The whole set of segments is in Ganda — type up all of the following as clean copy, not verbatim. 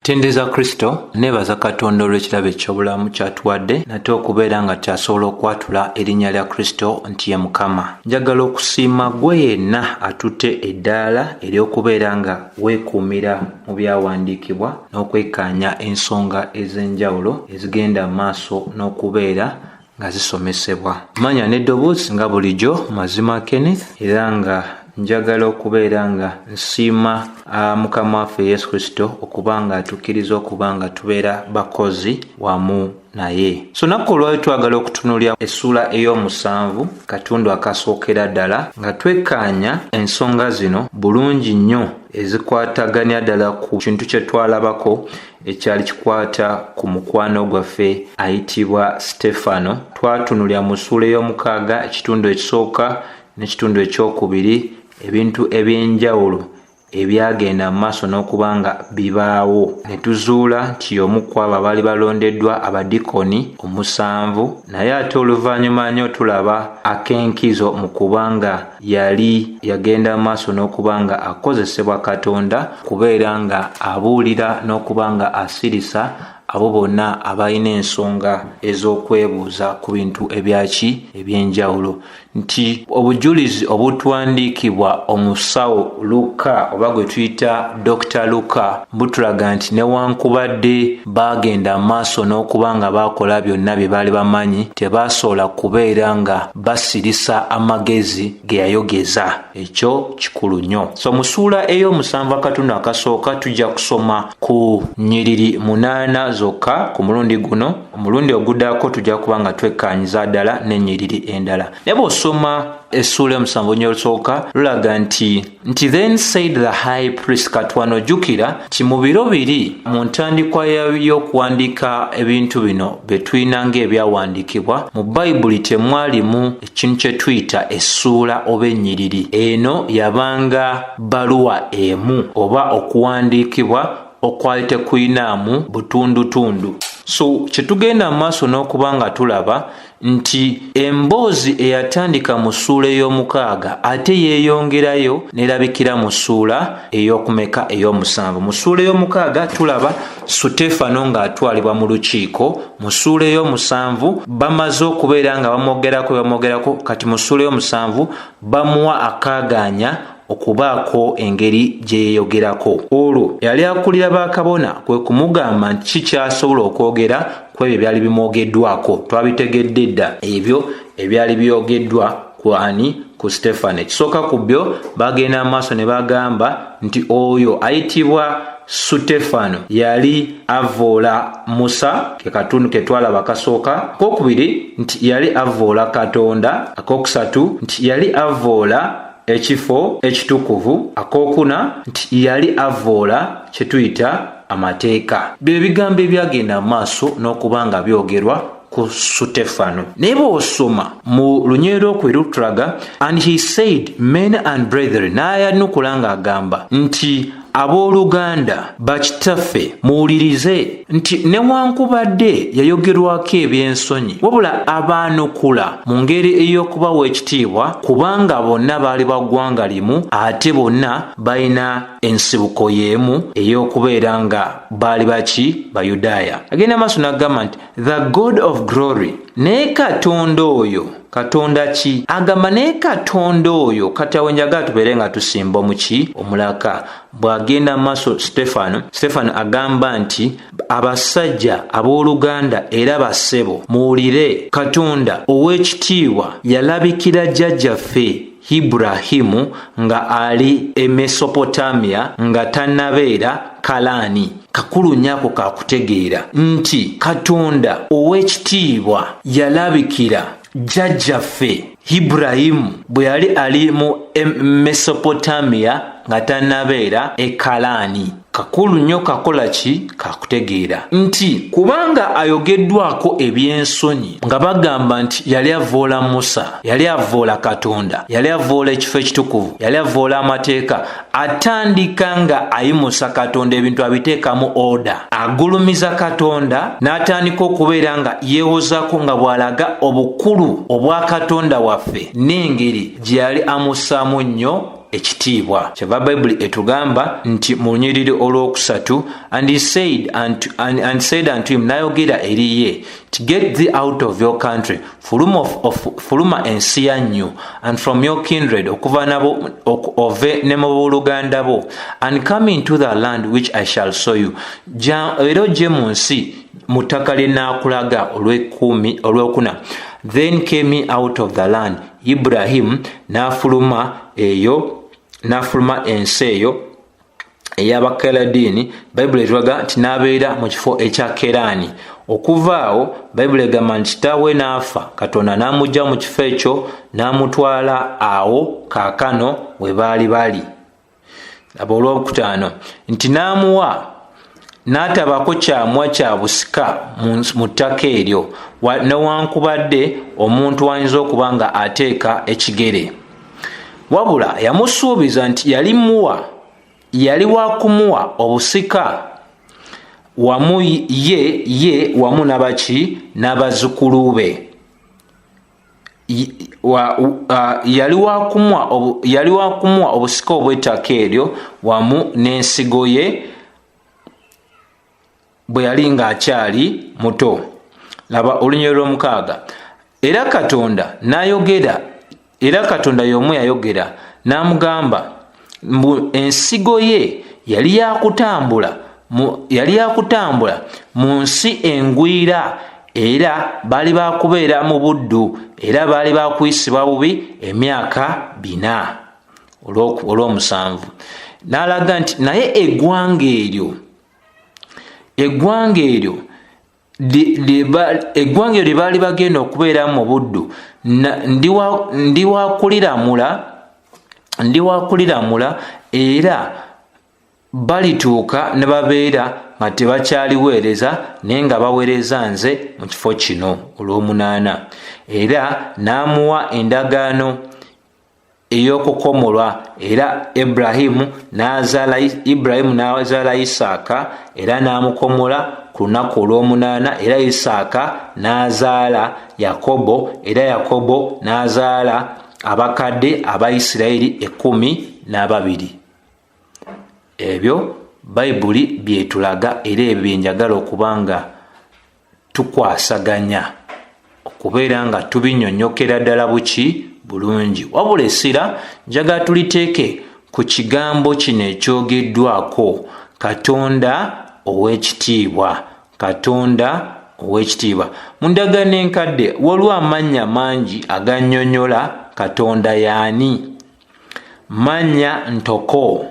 Tendeza Kristo. Neebaza Katonda olw'ekirabo eky'obulamu kyatuwadde nate okubeera nga kyasobola okwatula erinnya lya Kristo nti ye Mukama. Njagala okusiima gwe yenna atutte eddaala ery'okubeera nga weekuumira mu byawandiikibwa n'okwekkaanya ensonga ez'enjawulo ezigenda mu maaso n'okubeera nga zisomesebwa. Manya n'eddoboozi nga bulijjo Mazima Kenneth, era nga njagala okubeera nga nsiima Mukama waffe Yesu Kristo okuba nga atukkiriza okuba nga tubeera bakozi wamu naye. So naku olwali twagala okutunuulira essuula ey'omusanvu katundu akasookera ddala nga twekkaanya ensonga zino bulungi nnyo ezikwataganya ddala ku kintu kye twalabako ekyali kikwata ku mukwano gwaffe ayitibwa Stefano. Twatunulira mu ssuula ey'omukaaga ekitundu ekisooka n'ekitundu ekyokubiri ebintu eby'enjawulo ebyagenda mu maaso n'okuba nga bibaawo, ne tuzuula nti omu ku abo abaali balondeddwa abadikoni omusanvu, naye ate oluvannyuma nnyo tulaba ak'enkizo mu kuba nga yali yagenda mu maaso n'okuba nga akozesebwa Katonda kubeera nga abuulira n'okuba nga asirisa abo bonna abalina ensonga ez'okwebuuza ku bintu ebyaki eby'enjawulo, nti obujulizi obutwandiikibwa omusawo Luka oba gwe tuyita Dr. Luka butulaga nti newankubadde baagenda maaso n'okuba nga baakola byonna bye baali bamanyi, tebaasobola kubeera nga basirisa amagezi ge yayogeza. Ekyo kikulu nnyo. So mu ssuula ey'omusanvu akatundu akasooka tujja kusoma ku nnyiriri 8 zokka ku mulundi guno. Omulundi oguddako tujja kuba nga twekkaanyiza ddala n'ennyiriri endala. Naye bw'osoma essuula ey'omusanvu olunyiriri olusooka lulaga nti then said the high priest. Katwano ojjukira nti mu biro biri mu ntandikwa y'okuwandiika ebintu bino bye tulina ng'ebyawandiikibwa mu Bayibuli temwalimu ekintu kye tuyita essuula oba ennyiriri. Eno yabanga bbaluwa emu oba okuwandiikibwa okwali tekuyinaamu butundutundu. So kye tugenda mu maaso n'okuba nga tulaba nti emboozi eyatandika mu ssuula ey'omukaaga ate yeeyongerayo n'erabikira mu ssuula ey'okumeka ey'omusanvu. Mu ssuula ey'omukaaga tulaba Suteefano ng'atwalibwa mu lukiiko. Mu ssuula ey'omusanvu bamaze okubeera nga bamwogerako, kati mu ssuula ey'omusanvu bamuwa akaagaanya okubaako engeri gye yeeyogerako. Olwo yali akulira bakabona kwe kumugamba nti ki ky'asobola okwogera ku ebyo ebyali bimwogeddwako. Twabitegedde dda ebyo ebyali byogeddwa ku ani? Ku Stefano. Ekisooka ku byo bagenda mu maaso ne bagamba nti oyo ayitibwa Sutefano yali avvoola Musa, ke katundu ke twalaba akasooka. Akokubiri nti yali avvoola Katonda. Akokusatu nti yali avvoola ekifo ekitukuvu. Akokuna nti yali avvoola kye tuyita amateeka. Bye bigambo ebyagenda mu maaso n'okuba nga byogerwa ku Sutefano. Naye bw'osoma mu lunyiriri lw'okubiri lutulaga, and he said, men and brethren, n'ayanukula ng'agamba nti abooluganda bakitaffe muwulirize, nti newankubadde yayogerwako eby'ensonyi, wabula abaanukula mu ngeri ey'okubawa ekitiibwa, kubanga bonna baali ba ggwanga limu ate bonna balina ensibuko y'emu ey'okubeera nga baali baki? Bayudaaya. Agenda maaso n'agamba nti the God of glory, naye Katonda oyo, Katonda ki? Agamba naye Katonda oyo. Kati awo njagala tubeere nga tusimba omuki omulaka. Bw'agenda maaso Stefano agamba nti abasajja abooluganda era bassebo muwulire, Katonda ow'ekitiibwa yalabikira jjajjaffe Ibulayimu nga ali e Mesopotamia nga tannabeera Kalaani. Kakulu nnyo ako kakutegeera nti Katonda ow'ekitiibwa yalabikira jjajjaffe Ibulayimu bwe yali ali mu Mesopotamia nga tannabeera e Kalaani. Kakulu nnyo kakola ki? Kakutegeera nti kubanga ayogeddwako eby'ensonyi nga bagamba nti yali avvoola Musa, yali avvoola Katonda, yali avvoola ekifo ekitukuvu, yali avvoola amateeka, atandika nga ayimusa Katonda, ebintu abiteekamu order, agulumiza Katonda n'atandika okubeera nga yeewozaako nga bw'alaga obukulu obwa Katonda waffe n'engeri gye yali amussaamu nnyo. Ekitiibwa. Kyava Bayibuli etugamba nti mu lunyiriri olwokusatu, and he said unto, and said unto him, n'ayogera eri ye ti, "Get thee out of your country," fuluma, fuluma ensi yannyu, "and from your kindred," okuva nabo ove ne mu booluganda bo, "and come into the land which I shall show you," era ojje mu nsi, mu ttaka lye naakulaga. Olwekumi, olwokuna, then came he out of the land, Ibrahimu n'afuluma eyo, n'afuluma ensi eyo ey'Abakaladini. Bayibuli etulaga nti n'abeera mu kifo ekya Keraani. Okuva awo Bayibuli egamba nti kitaawe n'afa, Katonda n'amugja mu kifo ekyo n'amutwala awo kaakano we baali bali. Aba olwokutaano nti n'amuwa, n'atabako kyamwa kya busika mu ttaka eryo, newankubadde omuntu ayinza okuba nga ateeka ekigere. Wabula yamusuubiza nti yali muwa, yali wakumuwa obusika wamu ye wamu nabaki, n'abazzukulu be. Yali wakumuwa obusika obw'ettaka eryo wamu n'ensigo ye bwe yali ng'akyali muto. Laba olunyiriri lw'omukaaga. Era Katonda n'ayogera, era Katonda y'omu yayogera n'amugamba mbu ensigo ye yali yakutambula mu nsi engwira, era baali bakubeera mu buddu, era baali bakuyisibwa bubi emyaka 400. Olw'omusanvu n'alaga nti naye eggwanga eryo lye baali bagenda okubeeramu mu buddu, ndi wakuliramula, era balituuka ne babeera nga tebakyaliweereza, naye nga baweereza nze mu kifo kino. Olw'omunaana, era n'amuwa endagaano ey'okukomolwa, era Ibulayimu n'azaala Isaaka, era n'amukomola ku lunaku olw'omunaana, era Isaaka n'azaala Yakobo, era Yakobo n'azaala abakadde aba Isirayiri 12. Ebyo Bayibuli byetulaga, era ebyo byenjagala okuba nga tukwasaganya, okubeera nga tubinyonyokera ddala buki bulungi. Wabula essira njagala tuliteeke ku kigambo kino ekyogeddwako, Katonda ow'ekitiibwa, Katonda ow'ekitiibwa. Mu ndagaano enkadde waliwo amannya mangi agannyonnyola Katonda yaani, mannya ntoko.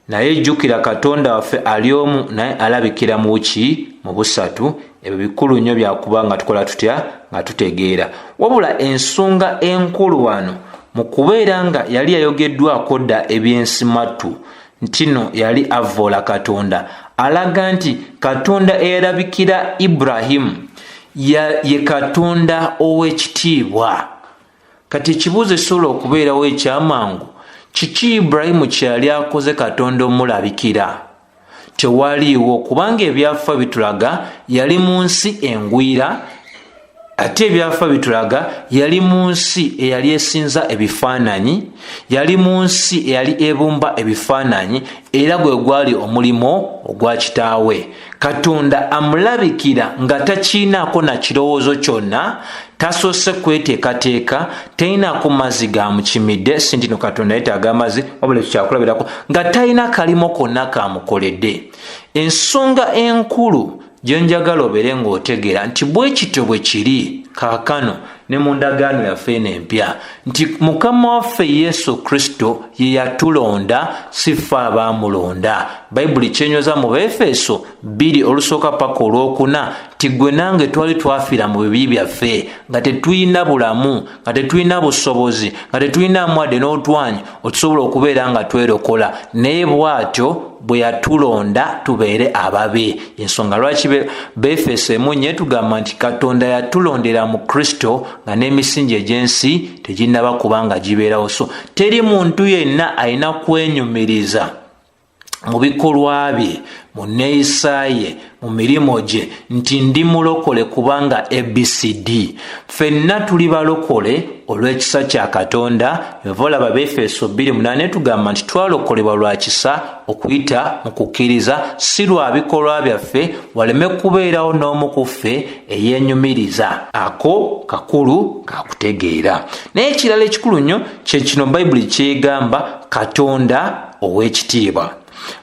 Naye jjukira, Katonda waffe ali omu, naye alabikira mu ki? Mu busatu. Ebyo bikulu nnyo byakuba nga tukola tutya? Nga tutegeera. Wabula ensonga enkulu wano mu kubeera nga yali yayogeddwako dda ebyensimatu nti no yali avvoola Katonda, alaga nti Katonda eyalabikira Ibulahimu ye Katonda ow'ekitiibwa. Kati ekibuuzo ekisobola okubeerawo ekyamangu, kiki Ibulayimu kyeyali akoze Katonda omulabikira? Tewaliiwo, kubanga ebyafa bitulaga yali mu nsi engwira, ate ebyafa bitulaga yali mu nsi eyali esinza ebifaananyi, yali mu nsi eyali ebumba ebifaananyi, era gwe gwali omulimu ogwa kitaawe. Katonda amulabikira nga takiinaako na kirowoozo kyonna, tasoose kweteekateeka, talinaako mazzi gamukimidde. Si nti no Katonda yetaaga amazzi, wabula ekyo kyakulabirako nga talina kalimo konna kamukoledde. Ensonga enkulu gyenjagala obeere ng'otegeera nti bwe kityo bwe kiri kaakano ne mu ndagaano yaffe eno empya, nti Mukama waffe Yesu Kristo ye yatulonda, si ffe abaamulonda. Bayibuli kyenyoza mu Befeso 2 olusooka paka olwokuna nti gwe nange twali twafiira mu bibi byaffe, nga tetulina bulamu, nga tetulina busobozi, nga tetulina mwadde n'otwanyi otusobola okubeera nga twerokola, naye bw'atyo bwe yatulonda tubeere ababe. Ensonga lwaki Befeso emunye tugamba nti Katonda yatulondera mu Kristo nga n'emisingi egy'ensi teginnaba kuba nga gibeerawo. So teri muntu yenna alina kwenyumiriza. Mu bikolwa bye, mu neeyisa ye, mu mirimu gye, nti ndi mulokole kubanga ABCD. Ffenna tuli balokole olw'ekisa kya Katonda. Ova olaba Befeso 2:8 tugamba nti twalokolebwa lwa kisa okuyita mu kukkiriza, si lwa bikolwa byaffe, waleme kubeerawo n'omu ku ffe eyeenyumiriza. Ako kakulu kakutegeera. Naye ekirala ekikulu nnyo kye kino Bayibuli kyegamba, Katonda ow'ekitiibwa.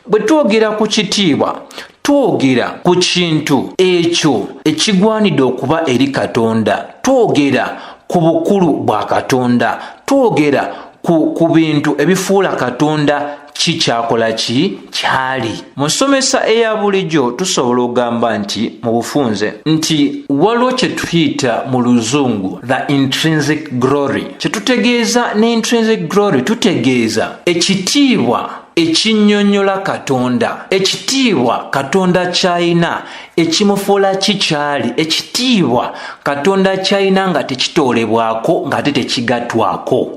Bwe twogera ku kitiibwa, twogera ku kintu ekyo ekigwanidde okuba eri Katonda, twogera ku bukulu bwa Katonda, twogera ku bintu ebifuula Katonda ki kyakola ki kyali. Mu nsomesa eya bulijjo tusobola okugamba nti mu bufunze nti waliwo kye tuyita mu Luzungu the intrinsic glory. Kye tutegeeza ne intrinsic glory, tutegeeza ekitiibwa ekinnyonnyola Katonda, ekitiibwa Katonda ky'alina ekimufuula kikyali, ekitiibwa Katonda ky'alina nga tekitoolebwako, ng'ate tekigattwako,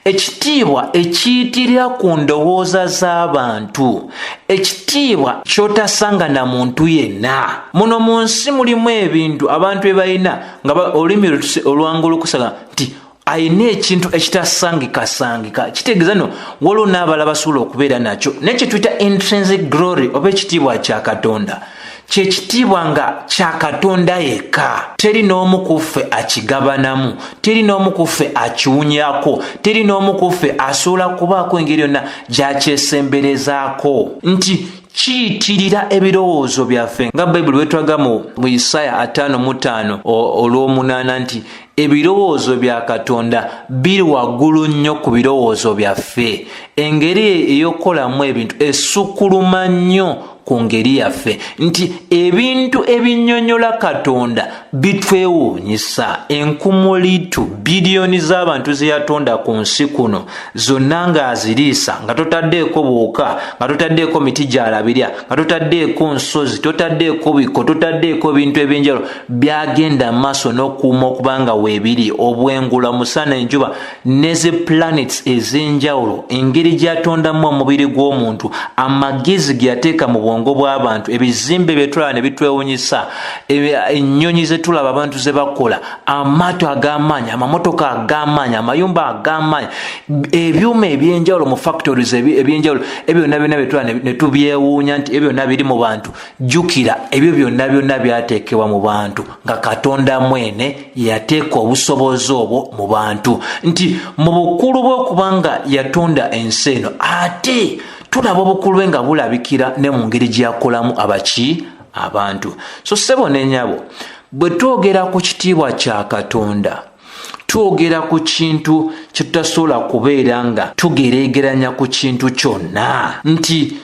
ekitiibwa ekiyitirira ku ndowooza z'abantu, ekitiibwa ky'otasanga na muntu yenna. Muno mu nsi mulimu ebintu abantu bye balina nga olulimi olwangu olukusaga nti ayina ekintu ekitasangikasangika, kitegeeza no waliwo n'abalala basobola okubeera nakyo. Naye kye tuyita intrinsic glory oba ekitiibwa kya Katonda, kyekitiibwa nga kya Katonda yekka. Teri n'omu ku ffe akigabanamu, teri n'omu ku ffe akiwunyako, teri n'omu ku ffe asobola kubaako engeri yonna gyakyesemberezaako, nti kiyitirira ebirowoozo byaffe, nga Bayibuli bwetwaga mu Isaaya 55:8 nti ebirowoozo bya Katonda biri waggulu nnyo ku birowoozo byaffe. Engeri ey'okukolamu ebintu esukkuluma nnyo ku ngeri yaffe, nti ebintu ebinnyonnyola Katonda bitwewuunyisa. Enkumulitu biliyoni z'abantu ze yatonda ku nsi kuno zonna ng'aziriisa, nga totaddeeko buwuka, nga totaddeeko miti gy'alabirya, nga totaddeeko nsozi, totaddeeko biko, totaddeeko bintu ebyenjawulo byagenda maaso n'okuuma okuba nga weebiri, obwengula, musana, enjuba ne zi planets ez'enjawulo, engeri gy'atondamu omubiri gw'omuntu, amagezi ge yateeka mu bwongo bw'abantu, ebizimbe bye tulaba ne bitwewunyisa, ennyonyi ze tulaba abantu ze bakola, amaato ag'amaanyi, amamotoka ag'amaanyi, amayumba ag'amaanyi, ebyuma ebyenjawulo mu factories ebyenjawulo, ebyo byonna byonna bye tulaba ne tubyewuunya nti ebyo byonna biri mu bantu. Jjukira, ebyo byonna byonna byateekebwa mu bantu nga Katonda mwene yateeka obusobozi obwo mu bantu, nti mu bukulu bw'okuba nga yatonda ensi eno, ate tulaba obukulu bwe nga bulabikira ne mu ngeri gye yakolamu abaki abantu. So ssebo ne nnyabo, bwe twogera ku kitiibwa kya Katonda, twogera ku kintu kye tutasobola kubeera nga tugereegeranya ku kintu kyonna, nti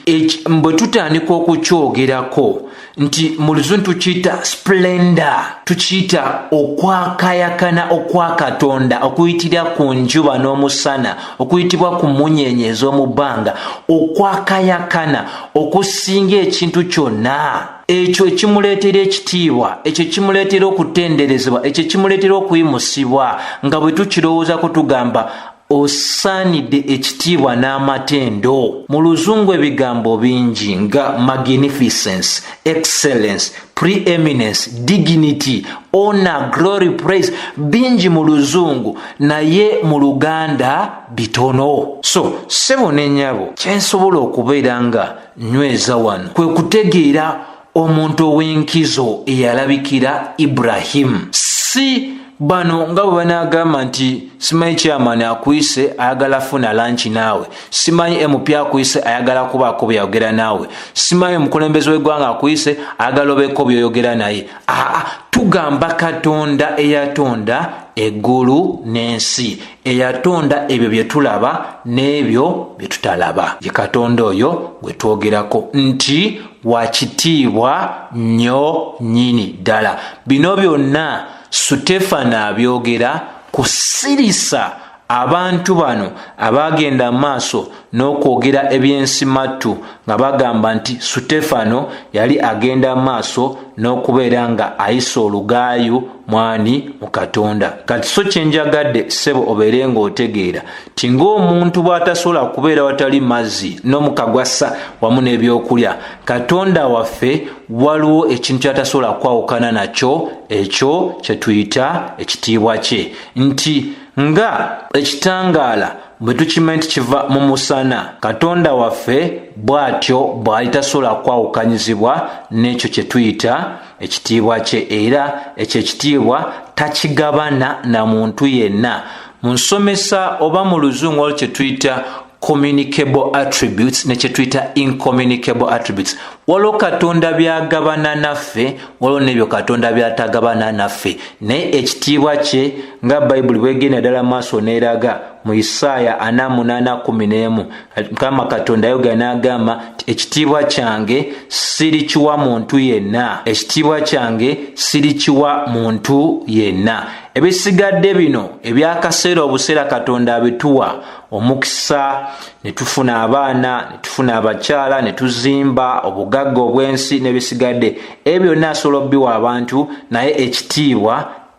bwe tutandika okukyogerako nti mu Luzungu tukiyita splendor, tukiyita okwakayakana okwa Katonda okuyitirira ku njuba n'omusana, okuyitibwa ku munyenye ez'omu bbanga, okwakayakana okusinga ekintu kyonna, ekyo ekimuleetera ekitiibwa, ekyo ekimuleetera okutenderezebwa, ekyo ekimuleetera okuyimusibwa, nga bwe tukirowoozako tugamba osaanidde ekitiibwa n'amatendo. Mu Luzungu ebigambo bingi nga magnificence, excellence, preeminence, dignity, honor, glory, praise, bingi mu Luzungu, naye mu Luganda bitono. So ssebo ne nnyabo, kyensobola okubeera nga nyweza wano kwe kutegeera omuntu ow'enkizo eyalabikira Iburahimu. Si bano nga bwe banagamba nti simanyi chairman akuyise ayagala funa lunch naawe, simanyi MP akuyise ayagala kubaako byayogera naawe, simanyi omukulembeze w'eggwanga akuyise ayagala obeeko byoyogera naye. Aa, tugamba Katonda eyatonda eggulu n'ensi, eyatonda ebyo bye tulaba n'ebyo bye tutalaba, ye Katonda oyo gwe twogerako nti wa kitiibwa nnyo nnyini ddala. Bino byonna Suteefano abyogera kusirisa. Abantu bano abaagenda maaso n'okwogera ebyensimattu nga bagamba nti Sutefano yali agenda maaso n'okubeera nga ayisa olugaayu mwani mu Katonda. Kati so kyenjagadde ssebo obeere ng'otegeera ti ng'omuntu bw'atasobola kubeera watali mazzi n'omukka gwassa wamu n'ebyokulya, Katonda waffe waliwo ekintu ky'atasobola kwawukana nakyo, ekyo kye tuyita ekitiibwa kye, nti nga ekitangaala bwe tukimanyi nti kiva mu musana, Katonda waffe bw'atyo bw'ali tasobola kwawukanyizibwa n'ekyo kye tuyita ekitiibwa kye, era ekyo ekitiibwa takigabana na muntu yenna. Mu nsomesa oba mu luzungu waliwo kye tuyita communicable attributes ne kye tuyita incommunicable attributes. Waliwo Katonda by'agabana naffe, waliwo n'ebyo Katonda by'atagabana naffe, naye ekitiibwa kye nga Bayibuli bwegenda ddala maaso n'eraga mu Isaaya 48:11, Mukama Katonda ayogera n'agamba nti ekitiibwa kyange sirikiwa muntu yenna, ekitiibwa kyange sirikiwa muntu yenna. Ebisigadde bino ebyakaseera obuseera Katonda abituwa omukisa ne tufuna abaana, ne tufuna abakyala, ne tuzimba obugagga obw'ensi n'ebisigadde ebyo byonna asobola okubiwa abantu, naye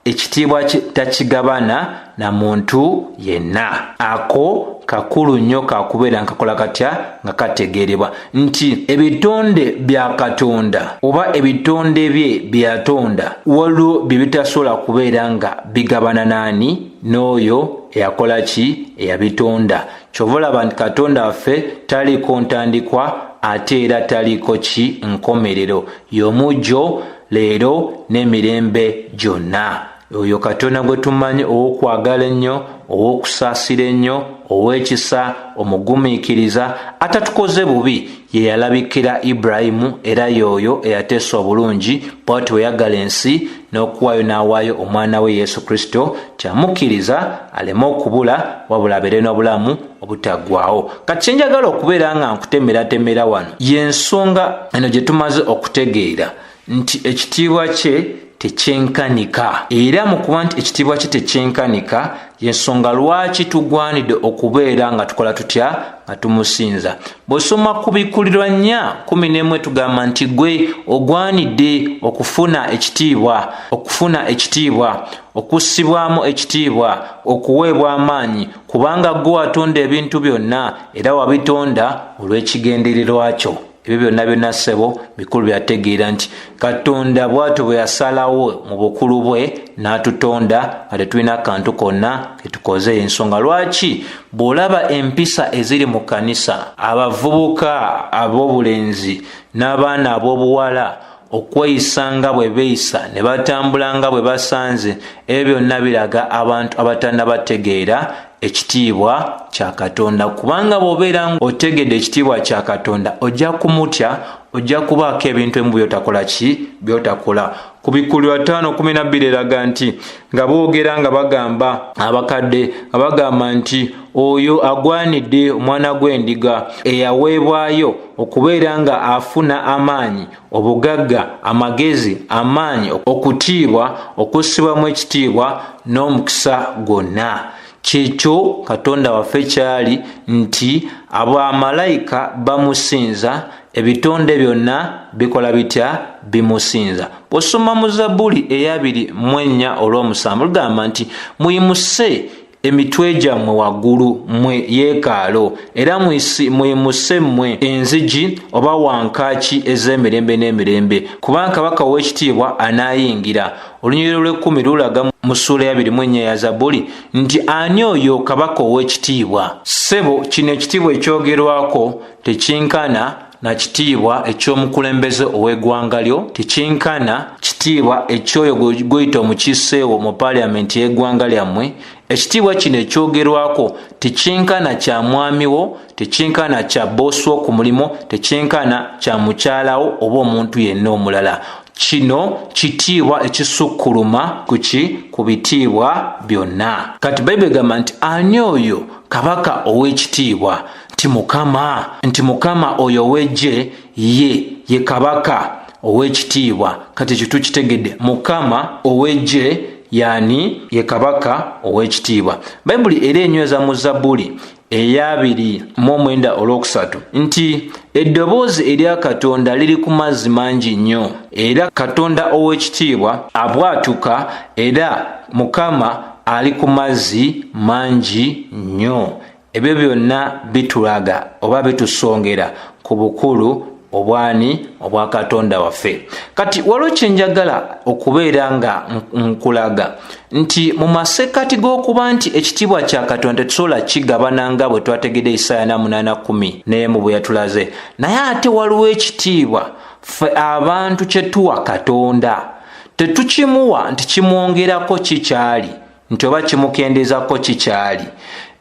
ekitiibwa takigabana na muntu yenna. Ako kakulu nnyo kakubeera nkakola katya nga kategeerebwa nti ebitonde bya Katonda oba ebitonde bye bye yatonda waliwo bye bitasobola kubeera nga bigabana naani n'oyo eyakola ki eyabitonda. Kyova olaba nti Katonda waffe taliiko ntandikwa ate era taliiko ki nkomerero, y'omujjo leero n'emirembe gyonna. Oyo Katonda gwe tumanyi ow'okwagala ennyo, ow'okusaasira ennyo, ow'ekisa, omugumiikiriza, atatukoze bubi, ye yalabikira Ibulayimu era y'oyo eyateesa obulungi bw'atyo bwe yagala ensi n'okuwaayo n'awaayo omwana we Yesu Kristo kyamukkiriza aleme okubula wabula abeere n'obulamu obutaggwaawo. Kati kye njagala okubeera nga nkutemeratemera wano y'ensonga eno gye tumaze okutegeera nti ekitiibwa kye tekyenkanika, era mu kuba nti ekitiibwa kye tekyenkanika y'ensonga lwaki tugwanidde okubeera nga tukola tutya nga tumusinza. Bw'osoma ku Bikkulirwa 4:11 tugamba nti gwe ogwanidde okufuna ekitiibwa, okufuna ekitiibwa, okussibwamu ekitiibwa, okuweebwa amaanyi, kubanga gwe watonda ebintu byonna era wabitonda olw'ekigendererwa kyo. Ebyo byonna byonna ssebo bikulu byategeera nti Katonda bw'atyo bwe yasalawo mu bukulu bwe n'atutonda nga tetulina kantu konna ketukoze. Ensonga lwaki bw'olaba empisa eziri mu kkanisa, abavubuka ab'obulenzi n'abaana ab'obuwala okweyisa nga bwe beeyisa ne batambula nga bwe basanze, ebyo byonna biraga abantu abatannabategeera ekitiibwa kya Katonda. Kubanga bw'obeera ng'otegedde ekitiibwa kya Katonda, ojja kumutya, ojja kubaako ebintu ebimu by'otakola ki by'otakola. Ku Bikkulirwa 5:12 eraga nti nga boogera nga bagamba abakadde nga bagamba nti oyo agwanidde omwana gw'endiga eyaweebwayo okubeera nga afuna amaanyi, obugagga, amagezi, amaanyi, okutiibwa, okussibwamu ekitiibwa n'omukisa gwonna. Kyekyo Katonda waffe kyali nti abamalayika bamusinza, ebitonde byonna bikola bitya bimusinza. Bw'osoma mu Zabbuli eyabiri mu ennya olw'omusanvu lugamba nti muyimuse emitwe gyammwe waggulu mmwe yeekaalo, era muyimuse mmwe enzigi oba wankaaki ez'emirembe n'emirembe, kubanga kabaka ow'ekitiibwa anaayingira. Olunyiriri lw'ekkumi lulaga mu ssuula eyabiri mu ennya ya Zabbuli nti ani oyo kabaka ow'ekitiibwa? Ssebo, kino ekitiibwa ekyogerwako tekinkana na kitiibwa eky'omukulembeze ow'eggwanga lyo, tekinkana kitiibwa eky'oyo gw'oyita omukiiseewo mu paaliyamenti y'eggwanga lyammwe. Ekitiibwa kino ekyogerwako tekinkana kya mwami wo, tekinkana kya boosi wo ku mulimu, tekinkana kya mukyala wo oba omuntu yenna omulala. Kino kitiibwa ekisukkuluma ku ki ku bitiibwa byonna. Kati Bayibuli egamba nti ani oyo kabaka ow'ekitiibwa? Nti Mukama, nti Mukama oyo ow'eggye ye ye kabaka ow'ekitiibwa. Kati ekyo tukitegedde, Mukama ow'eggye Yaani ye kabaka ow'ekitiibwa. Bayibuli era enyweza mu Zabbuli eyabiri mu omwenda olwokusatu nti eddoboozi erya Katonda liri ku mazzi mangi nnyo, era Katonda ow'ekitiibwa abwatuka, era Mukama ali ku mazzi mangi nnyo. Ebyo byonna bitulaga oba bitusongera ku bukulu obwani obwa Katonda waffe. Kati waliwo kyenjagala okubeera nga nkulaga nti mu masekkati g'okuba nti ekitiibwa kya Katonda tetusobola kigabana nga bwe twategedde Isaaya 8:11 bwe yatulaze, naye ate waliwo ekitiibwa ffe abantu kye tuwa Katonda. Tetukimuwa nti kimwongerako kikyali nti oba kimukendeezako kikyali.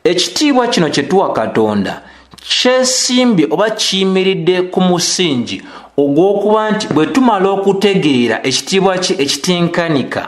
Ekitiibwa kino kye tuwa Katonda kyesimbye oba kiyimiridde ku musingi ogw'okuba nti bwe tumala okutegeera ekitiibwa kye ekitenkanika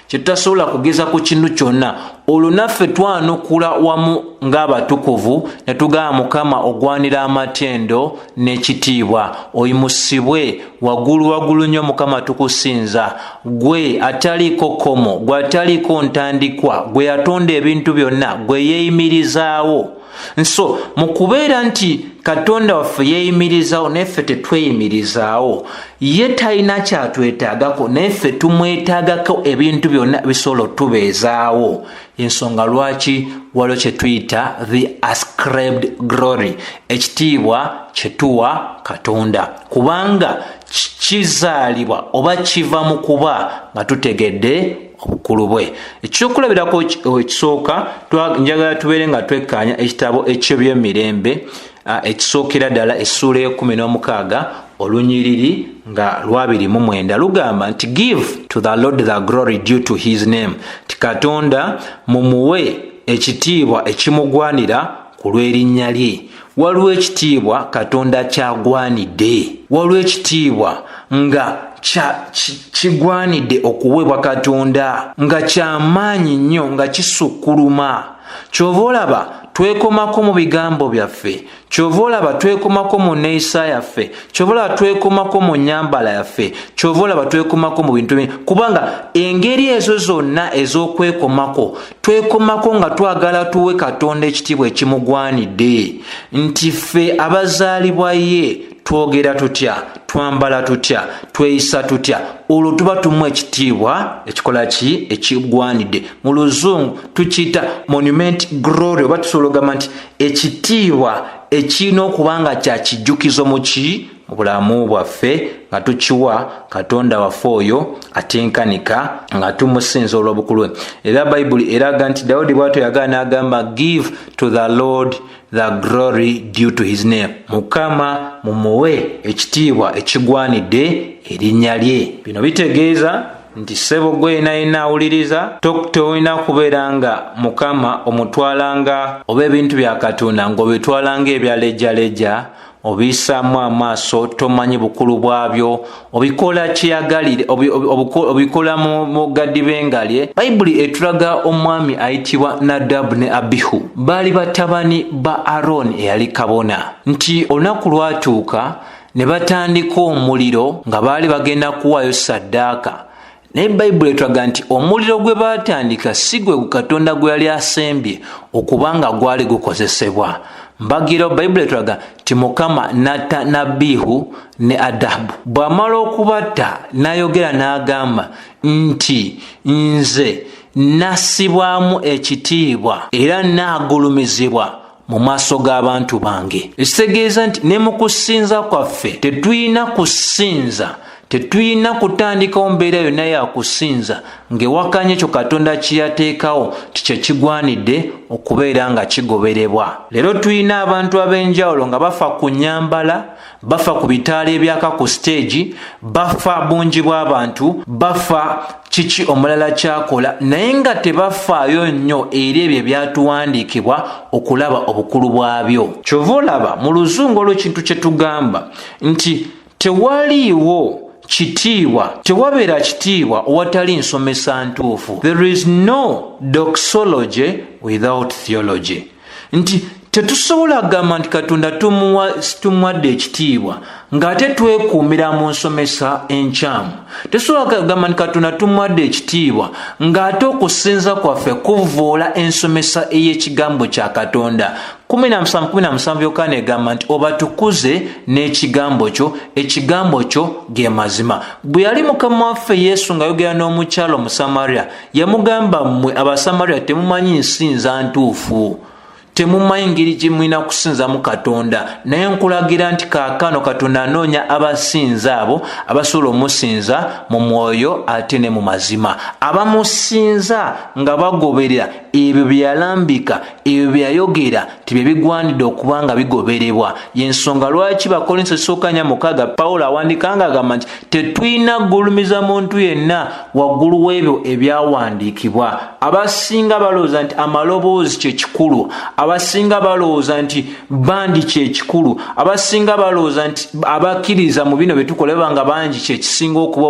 kye tutasobola kugeza ku kintu kyonna, olwo naffe twanukula wamu ng'abatukuvu ne tugamba, Mukama ogwanira amatendo n'ekitiibwa, oyimusibwe waggulu waggulu nnyo. Mukama, tukusinza gwe ataliiko kkomo, gwe ataliiko ntandikwa, gwe yatonda ebintu byonna, gwe yeeyimirizaawo. Nso mu kubeera nti Katonda waffe yeeyimirizaawo naye ffe tetweyimirizaawo, ye talina kyatwetaagako naye ffe tumwetaagako ebintu byonna bisobola otubeezaawo. Ensonga lwaki waliwo kye tuyita the ascribed glory, ekitiibwa kye tuwa Katonda, kubanga kizaalibwa oba kiva mu kuba nga tutegedde obukulu bwe. Ekyokulabirako ekisooka, njagala tubeere nga twekkaanya ekitabo eky'Ebyomirembe ekisookera ddala, essuula ey'e16, olunyiriri nga 29, lugamba nti, "Give to the Lord the glory due to his name," ti Katonda mumuwe ekitiibwa ekimugwanira ku lw'erinnya lye. Waliwo ekitiibwa Katonda kyagwanidde, waliwo ekitiibwa nga kigwanidde okuweebwa Katonda, nga kyamaanyi nnyo, nga kisukkuluma. Kyova olaba twekomako mu bigambo byaffe, kyova olaba twekomako mu neeyisa yaffe, kyova olaba twekomako mu nyambala yaffe, kyova olaba twekomako mu bintu, kubanga engeri ezo zonna ez'okwekomako twekomako nga twagala tuwe Katonda ekitiibwa ekimugwanidde, nti ffe abazaalibwa ye twogera tutya, twambala tutya, tweyisa tutya, olwo tuba tumuwa ekitiibwa ekikola ki? Ekigwanidde. Mu Luzungu tukiyita monument glory, oba tusobola okugamba nti ekitiibwa ekirina okuba nga kya kijjukizo muki mu bulamu bwaffe, nga tukiwa Katonda waffe oyo atenkanika, nga tumusinza olw'obukulu we. Era Bayibuli eraga nti Dawudi bwatyo yagala n'agamba, "Give to the Lord the glory due to his name," Mukama mumuwe ekitiibwa ekigwanidde erinnya lye. Bino bitegeeza nti ssebo gwe yena yenna awuliriza, tolina kubeera nga Mukama omutwalanga oba ebintu bya Katonda ng'obitwalanga ebya lejjaleja, obiyisaamu amaaso, tomanyi bukulu bwabyo, obikola kyeyagalire, obikola mu gaddibengalye. Bayibuli etulaga omwami ayitibwa Nadabu ne Abihu, baali batabani ba Arooni eyali kabona, nti olunaku lwatuuka ne batandika omuliro nga baali bagenda kuwaayo saddaaka. Naye Bayibuli etulaga nti omuliro gwe baatandika si gwe Katonda gwe yali asembye okuba nga gwali gukozesebwa. Mbagiro Bayibuli etulaga nti Mukama natta Nabihu ne Adabu. Bw'amala okubatta n'ayogera n'agamba nti, "Nze nassibwamu ekitiibwa era naagulumizibwa mu maaso g'abantu bange." Ekitegeeza nti ne mu kusinza kwaffe tetulina kusinza, tetulina kutandikawo mbeera yonna yakusinza ng'ewakanya ekyo Katonda kyeyateekawo ti kyekigwanidde okubeera nga kigoberebwa. Leero tulina abantu ab'enjawulo nga bafa ku nyambala, bafa ku bitaala ebyaka ku siteegi, bafa bungi bw'abantu, bafa kiki omulala kyakola, naye nga tebafaayo nnyo eri ebyo ebyatuwandiikibwa okulaba obukulu bwabyo. Kyova olaba mu Luzungu olw'ekintu kye tugamba nti tewaliiwo kitiibwa, tewabeera kitiibwa owatali nsomesa ntuufu. There is no doxology without theology, nti Tetusobola kugamba nti Katonda tumuwadde ekitiibwa ng'ate twekuumira mu nsomesa enkyamu. Tetusobola kugamba nti Katonda tumuwadde ekitiibwa ng'ate okusinza kwaffe kuvvoola ensomesa ey'ekigambo kya Katonda. 17:17 Yokaana egamba nti obatukuze n'ekigambo kyo, ekigambo kyo ge mazima. Bwe yali Mukama waffe Yesu ng'ayogera n'omukyala Omusamariya, yamugamba, mmwe Abasamariya temumanyi nsinza ntuufu, temumanyi ngeri gye mulina kusinzamu Katonda, naye nkulagira nti kaakano Katonda anoonya abasinza abo abasobola omusinza mu mwoyo ate ne mu mazima, abamusinza nga bagoberera ebyo bye yalambika, ebyo bye yayogera nti bye bigwanidde okuba nga bigoberebwa. Y'ensonga lwaki Bakolinso esooka 4:6 Pawulo awandiika ng'agamba nti tetulina kugulumiza muntu yenna waggulu w'ebyo ebyawandiikibwa. Abasinga balowooza nti amaloboozi kye kikulu, abasinga balowooza nti bandi kye kikulu, abasinga balowooza nti abakkiriza mu bino bye tukola baba nga bangi kye kisinga okuba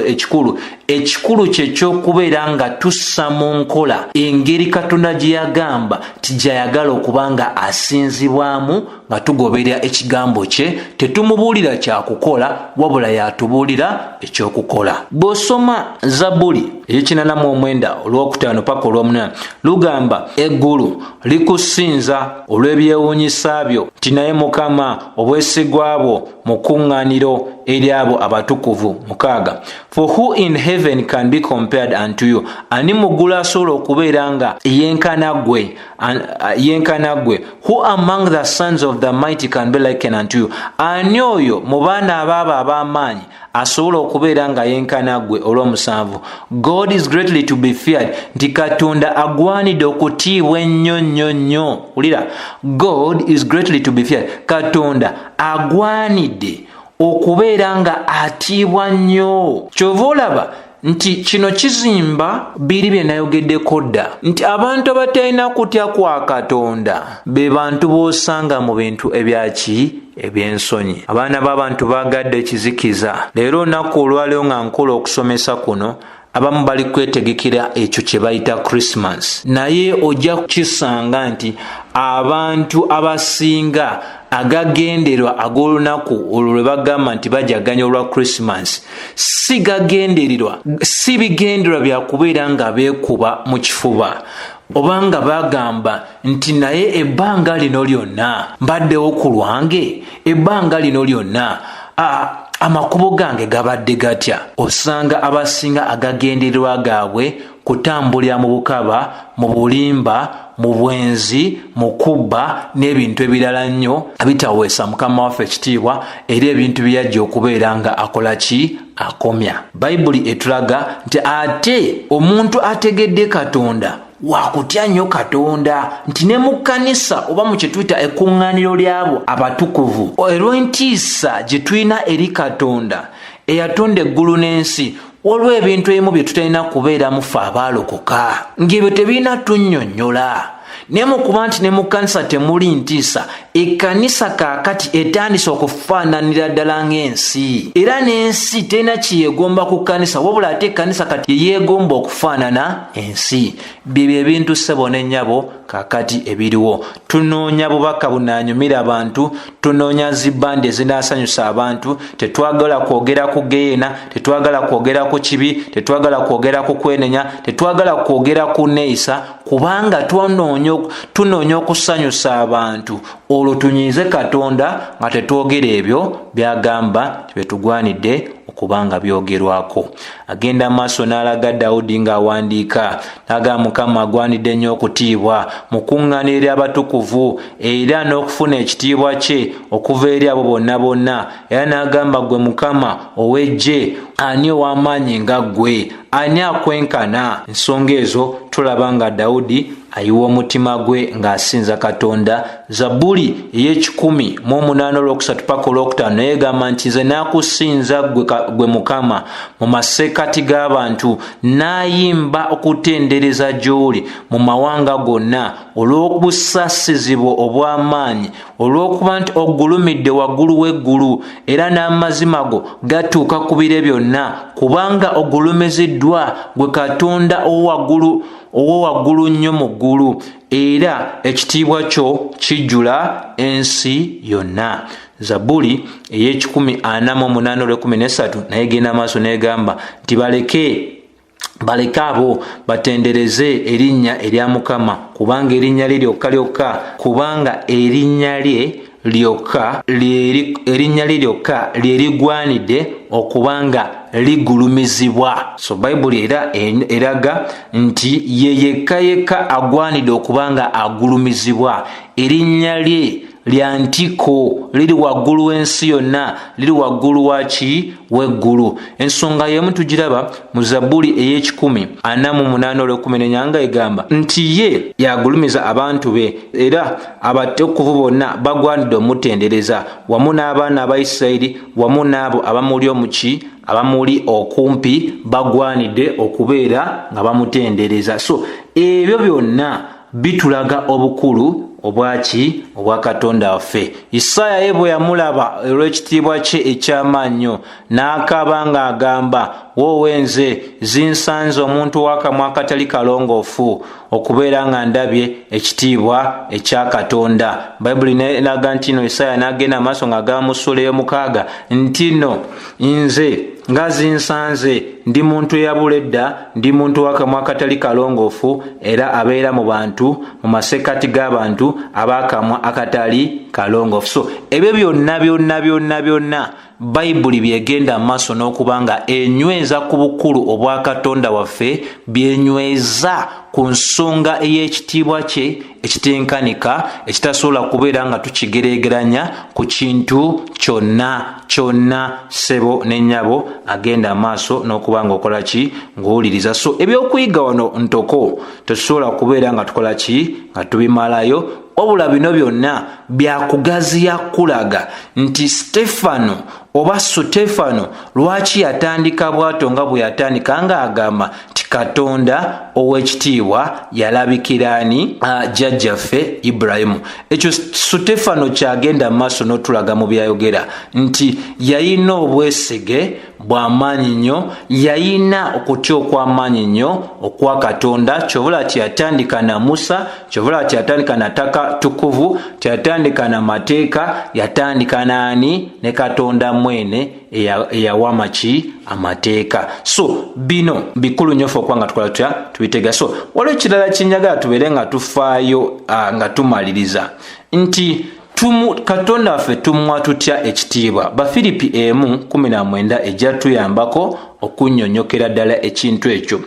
ekikulu. Ekikulu kye ky'okubeera nga tussa mu nkola engeri Katonda gye yagamba nti gy'ayagala okuba nga asinzibwamu, nga tugoberera ekigambo kye. Tetumubuulira kyakukola, wabula y'atubuulira ekyokukola. Bw'osoma Zabbuli ey'ekinana mu omwenda olwokutaano paka olw'omunaana, lugamba eggulu likusinza olw'ebyewuunyisa byo, nti naye Mukama obwesigwa bwo mu kuŋŋaaniro eri abo abatukuvu. 6, for who in heaven can be compared unto you? Ani mu ggulu asobola okubeera nga yenkana ggwe? Yenkana ggwe. Who among the sons of the mighty can be likened unto you? Ani oyo mu baana abaabo ab'amaanyi asobola okubeera nga yenkana ggwe? Olw'omusanvu, God is greatly to be feared, nti Katonda agwanidde okutiibwa ennyo nnyo nnyo. Wulira, God is greatly to be feared, Katonda agwanidde okubeera nga atiibwa nnyo. Kyova olaba nti kino kizimba biri bye nayogeddeko dda nti abantu abatalina kutya kwa Katonda be bantu b'osanga mu bintu ebyaki eby'ensonyi. Abaana b'abantu baagadde ekizikiza. Leero olunaku olwaleero nga nkola okusomesa kuno, abamu bali kwetegekera ekyo kye bayita Christmas, naye ojja kukisanga nti abantu abasinga agagenderwa ag'olunaku olwo lwe bagamba nti bajaganya olwa Christmas si gagendererwa, si bigendererwa bya kubeera nga beekuba mu kifuba obanga bagamba nti naye ebbanga lino lyonna mbaddewo ku lwange, ebbanga lino lyonna amakubo gange gabadde gatya. Osanga abasinga agagendererwa gaabwe kutambulira mu bukaba, mu bulimba, mu bwenzi, mu kubba n'ebintu ebirala nnyo bitaweesa Mukama waffe ekitiibwa era ebintu bye yajja okubeera nga akola ki akomya. Bayibuli etulaga nti ate omuntu ategedde Katonda wakutya nnyo Katonda, nti ne mu kkanisa oba mu kye tuyita ekkuŋŋaaniro ly'abo abatukuvu, olw'entiisa gye tulina eri Katonda eyatonda eggulu n'ensi, waliwo ebintu ebimu bye tutalina kubeeramu ffe abaalokoka, ng'ebyo tebirina tunnyonnyola. Naye mu kuba nti ne mu kkanisa temuli ntiisa, ekkanisa kaakati etandise okufaananira ddala ng'ensi, era n'ensi terina kyeyeegomba ku kkanisa, wabula ate ekkanisa kati yeyeegomba okufaanana ensi. Byebyo ebintu ssebo ne nnyabo kaakati ebiriwo. Tunoonya bubaka bunaanyumira abantu, tunoonya zibandi ezinaasanyusa abantu. Tetwagala kwogera ku geyeena, tetwagala kwogera ku kibi, tetwagala kwogera ku kwenenya, tetwagala kwogera ku neeyisa, kubanga tunoonya okusanyusa abantu, olwo tunyiize Katonda nga tetwogera ebyo by'agamba nti byetugwanidde okuba nga byogerwako. Agenda maaso n'alaga Dawudi ng'awandiika n'agamba, Mukama agwanidde nnyo okutiibwa mu kuŋŋaaniro eri abatukuvu, era n'okufuna ekitiibwa kye okuva eri abo bonna bonna. Era n'agamba, ggwe Mukama ow'eggye, ani ow'amaanyi nga ggwe? Ani akwenkana? Ensonga ezo tulaba nga Dawudi ayiwa omutima gwe ng'asinza Katonda. Zabbuli ey'ekikumi mu omunaana olwokusatu paka olwokutaano naye egamba nti nze naakusinza ggwe Mukama mu masekkati g'abantu, n'ayimba okutendereza gy'oli mu mawanga gonna, olw'obusaasizi bwo obw'amaanyi, olw'okuba nti ogulumidde waggulu w'eggulu, era n'amazima go gatuuka ku bire byonna. yonna, kubanga ogulumiziddwa gwe Katonda owaggulu owowaggulu nnyo mu ggulu, era ekitiibwa kyo kijjula ensi yonna. Zabbuli ey'ekikumi ana mu omunaana olw'ekumi n'essatu naye genda maaso n'egamba nti baleke baleke abo batendereze erinnya erya Mukama, kubanga erinnya lye lyokka lyokka, kubanga erinnya lye lyokka erinnya lye lyokka lye ligwanidde okuba nga ligulumizibwa. So Bayibuli era eraga nti ye yekka yekka agwanidde okuba nga agulumizibwa. Erinnya lye lya ntiko, liri waggulu w'ensi yonna, liri waggulu waki w'eggulu. Ensonga y'emu tugiraba mu Zabbuli ey'ekikumi ana mu munaana olw'ekumi n'ennya nga egamba nti ye yagulumiza abantu be, era abatukuvu bonna bagwanidde omutendereza, wamu n'abaana aba Isirayiri, wamu n'abo abamuli omuki abamuli okumpi bagwanidde okubeera nga bamutendereza. So ebyo byonna bitulaga obukulu obwaki obwa Katonda waffe. Isaaya ye bwe yamulaba olw'ekitiibwa kye eky'amaanyi n'akaaba ng'agamba, "Woowe nze, zinsanze omuntu w'akamwa akatali kalongoofu, okubeera nga ndabye ekitiibwa ekya Katonda." Bayibuli neraga nti no Isaaya n'agenda amaaso ng'agamba mu ssuula ey'omukaaga nti no nze nga zinsanze, ndi muntu eyabula edda, ndi muntu w'akamwa akatali kalongoofu, era abeera mu bantu, mu masekkati g'abantu ab'akamwa akatali kalongoofu. So ebyo byonna byonna byonna byonna Bayibuli byegenda maaso n'okuba nga enyweza ku bukulu obwa Katonda waffe, byenyweza ku nsonga ey'ekitiibwa kye ekitenkanika, ekitasobola kubeera nga tukigeregeranya ku kintu kyonna kyonna. Ssebo ne nnyabo agenda maaso n'okuba nga okola ki ng'owuliriza. So ebyokuyiga wano ntoko, tetusobola kubeera nga tukola ki nga tubimalayo, wabula bino byonna byakugaziya kulaga nti Stefano oba Sutefano lwaki yatandika bw'atyo nga bwe yatandika, ng'agamba nti Katonda ow'ekitiibwa yalabikiraani jjajjaffe Ibulayimu. Ekyo Sutefano kyagenda maaso n'otulaga mu byayogera nti yayina obwesige bw'amaanyi nnyo, yayina okutya okw'amaanyi nnyo okwa Katonda. Kyovula tiyatandika na Musa, kyovula tiyatandika na ttaka tukuvu, tiyatandika na mateeka, yatandika naani? Ne Katonda mwene eyawa maki amateeka. So bino bikulu nnyo fe okuba nga tukola tutya tubitega. So waliwo ekirala kinjagala tubeere nga tufaayo nga tumaliriza nti Katonda waffe tumuwa tutya ekitiibwa? Bafiripi 1:19 ejja tuyambako okunnyonnyokera ddala ekintu ekyo.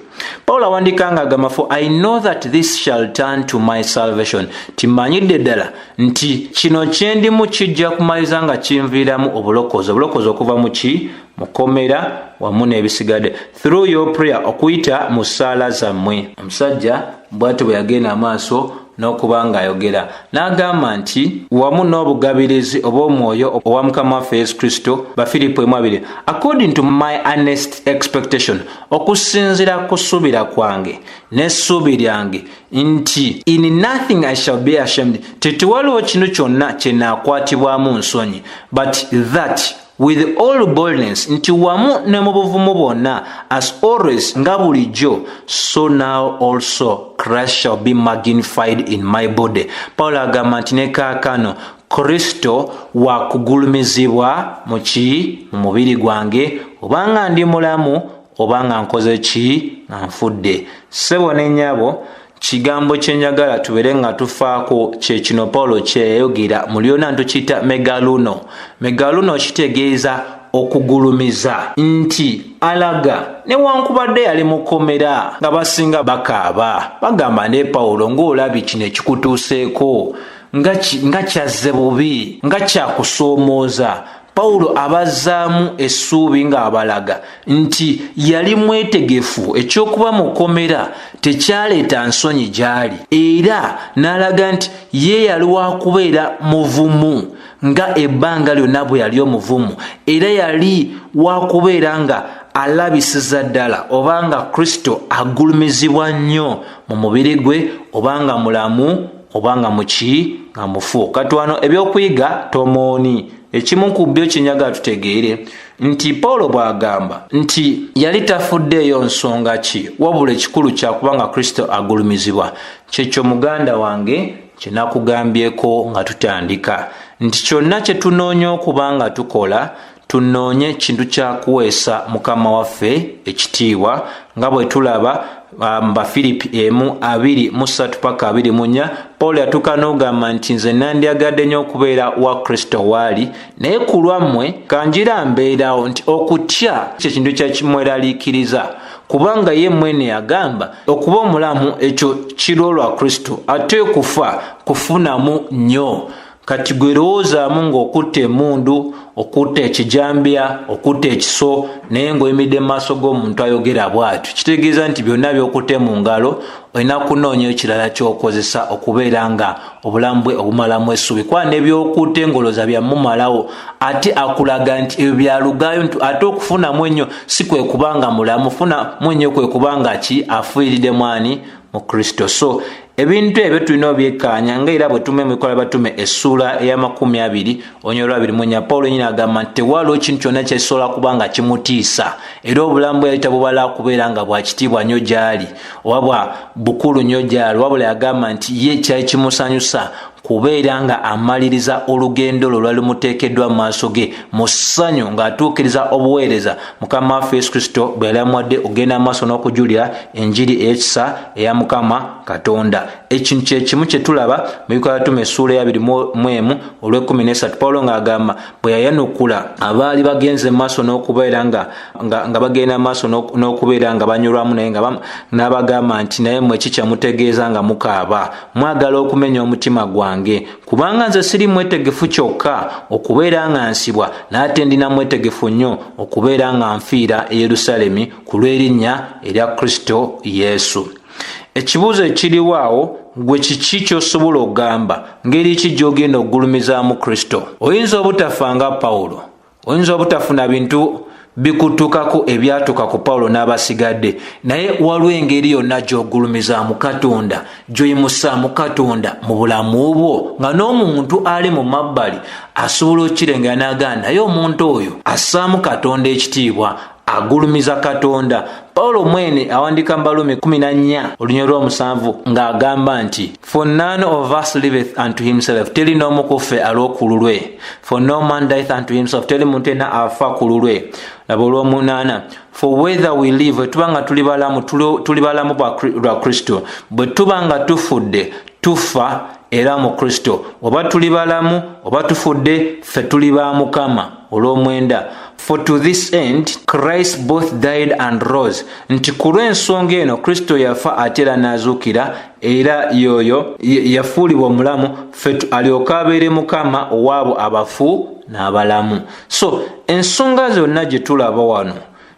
Pawulo awandiika nga agamba, "For I know that this shall turn to my salvation," timanyidde ddala nti kino kyendimu kijja kumaliriza nga kinviiramu obulokozi, obulokozi okuva mu ki mukomera wamu n'ebisigadde, "through your prayer," okuyita mu ssaala zammwe. Omusajja bw'atyo bwe yagenda amaaso n'okuba ng'ayogera n'agamba nti wamu n'obugabirizi obw'omwoyo owa Mukama waffe Yesu Kristo. Bafiripo 1:20, "According to my earnest expectation," okusinziira ku ssuubira kwange n'essuubi lyange nti, "in nothing I shall be ashamed," tetiwaliwo kino kyonna kye naakwatibwamu nsonyi, "but that with all boldness," nti wamu ne mu buvumu bwonna, "as always," nga bulijjo, "so now also Christ shall be magnified in my body." Pawulo agamba nti ne kaakano Kristo wakugulumizibwa muki mu mubiri gwange, obanga ndi mulamu obanga nkoze ki nga nfudde. Ssebo ne nnyabo, kigambo kyenjagala tubeere nga tufaako kyekino Pawulo kyeyayogera mu lyona ntukiyita megaluno. Megaluno kitegeeza okugulumiza, nti alaga newankubadde yali mukomera nga basinga bakaaba bagamba, "Ne Pawulo, ng'olabye kino ekikutuuseeko nga kyazze bubi, nga kyakusoomooza." Pawulo abazzaamu essuubi ng'abalaga nti yali mwetegefu, ekyokuba mukomera tekyaleeta nsonyi gy'ali, era n'alaga nti ye yali wakubeera muvumu nga ebbanga lyonna bwe yali omuvumu, era yali wakubeera nga alabisiza ddala obanga Kristo agulumizibwa nnyo mu mubiri gwe, obanga mulamu obanga muki nga mufu. Kati wano ebyokuyiga tomooni. Ekimu ku byo kyenjagala tutegeere nti Pawulo bw'agamba nti yali tafuddeeyo nsonga ki, wabula ekikulu kyakuba nga Kristo agulumizibwa. Kyekyo muganda wange kye nakugambyeko nga tutandika nti kyonna kye tunoonya okuba nga tukola, tunoonye kintu kya kuweesa Mukama waffe ekitiibwa, nga bwe tulaba mu Bafiripi 1:23 paka 24. Pawulo yatuuka n'ogamba nti nze nandyagadde nnyo okubeera wa Kristo waali, naye ku lwammwe kanjira mbeerawo, nti okutya kyekintu kyakimweraliikiriza, kubanga ye mwene yagamba okuba omulamu ekyo kiro lwa Kristo, ate okufa kufunamu nnyo. Kati gwe lowoozaamu ng'okutta emmundu, okutta ekijambya, okutta ekiso, naye ng'oyimiridde mu maaso g'omuntu ayogera bw'atyo, kitegeeza nti byonna by'okutte mu ngalo olina kunoonya ekirala ky'okozesa okubeera nga obulamu bwe obumalamu essuubi, kuba ne by'okutte ng'olowooza byamumalawo, ate akulaga nti ebyo byalugayo, nti ate okufunamu ennyo si kwe kubanga mulamu, funamu ennyo kwe kubanga ki afiiridde mwani mu Kristo. So ebintu ebyo tulina obyekkaanya, nga era bwe tume mu Bikola Batume essuula eya 20 olunyiriri 24, Pawulo nyini agamba nti tewaliwo kintu kyonna kyekisobola kuba nga kimutiisa, era obulamu bwe yali tabubala kubeera nga bwa kitiibwa nnyo gy'ali oba bwa bukulu nnyo gy'ali, wabula yagamba nti ye kyali kimusanyusa kubeera nga amaliriza olugendo lwe lwali lumuteekeddwa mu maaso ge mu ssanyu, ng'atuukiriza obuweereza Mukama waffe Yesu Kristo bwe yali amuwadde okugenda mu maaso n'okujulira enjiri ey'ekisa eya Mukama Katonda. Ekintu kyekimu kye tulaba mu Bikola Batume essuula eya 21 olw'e13, Pawulo ng'agamba bwe yayanukula abaali bagenze mu maaso n'okubeera nga bagenda mu maaso n'okubeera nga banyolwamu naye, nga n'abagamba nti naye mmwe kikyamutegeeza nga mukaaba, mwagala okumenya omutima gwange, kubanga nze siri mwetegefu kyokka okubeera nga nsibwa, n'ate ndina mwetegefu nnyo okubeera nga nfiira e Yerusaalemi ku lw'erinnya erya Kristo Yesu. Ekibuuzo ekiriwo awo, gwe kiki ky'osobola okugamba? Ngeri ki gy'ogenda okugulumizaamu Kristo? Oyinza obutafa nga Pawulo, oyinza obutafuna bintu bikutuukako ebyatuuka ku Pawulo n'abasigadde, naye waliwo engeri yonna gy'ogulumizaamu Katonda, gy'oyimusaamu Katonda mu bulamu bwo, nga n'omuntu ali mu mabbali asobola okukirengera n'agamba, naye omuntu oyo assaamu Katonda ekitiibwa, agulumiza Katonda. Pawulo mwene awandiika mu Baluumi 14 olunyiriri lw'omusanvu ng'agamba nti, "For none of us liveth unto himself," teri n'omu ku ffe alw'oku lulwe. "For no man dieth unto himself," teri muntu yenna afa ku lulwe. Laba olw'omunaana, "For whether we live," bwe tuba nga tuli balamu, tuli balamu lwa Kristo, bwe tuba nga tufudde, tufa era mu Kristo, oba tuli balamu oba tufudde, ffe tuli ba Mukama. Olw'omwenda, "For to this end Christ both died and rose," nti ku lw'ensonga eno Kristo yafa ate era n'azuukira, era yoyo yafuulibwa omulamu ffe alyoke abeere Mukama owaabo abafu n'abalamu. So ensonga zonna gye tulaba wano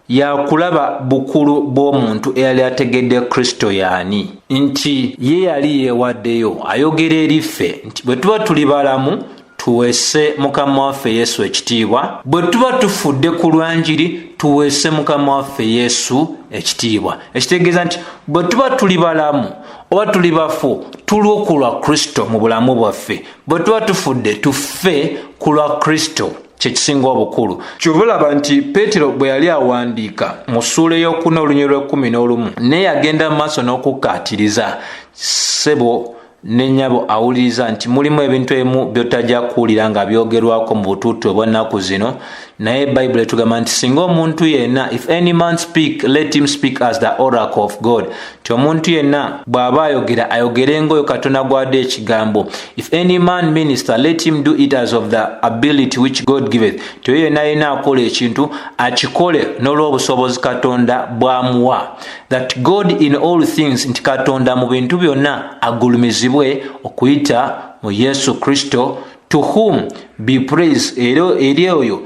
yakulaba bukulu bw'omuntu eyali ategedde Kristo yaani, nti ye yali yeewaddeyo. Ayogera eri ffe nti bwe tuba tuli balamu, tuweese Mukama waffe Yesu ekitiibwa, bwe tuba tufudde ku lwanjiri, tuweese Mukama waffe Yesu ekitiibwa. Ekitegeeza nti bwe tuba tuli balamu oba tuli bafu, tulwo ku lwa Kristo mu bulamu bwaffe, bwe tuba tufudde, tufe ku lwa Kristo, kyekisinga obukulu. Kyova olaba nti Peetero bwe yali awandiika mu ssuula ey'okuna olunyiriri lw'e11, naye yagenda mu maaso n'okukkaatiriza ssebo ne nnyabo awuliriza nti mulimu ebintu ebimu by'otajja kuwulira nga byogerwako mu butuutu obw'ennaku zino, naye Bayibuli etugamba nti singa omuntu yenna, "If any man speak, let him speak as the oracle of God," nti omuntu yenna bw'aba ayogera, ayogere ng'oyo Katonda gwadde ekigambo. "If any man minister, let him do it as of the ability which God giveth," nti oyo yenna yenna akola ekintu, akikole n'olw'obusobozi Katonda bw'amuwa, "that God in all things," nti Katonda mu bintu byonna agulumizibwe okuyita mu Yesu Kristo, "to whom be praise," era eri oyo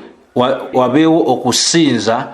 wabeewo okusinza,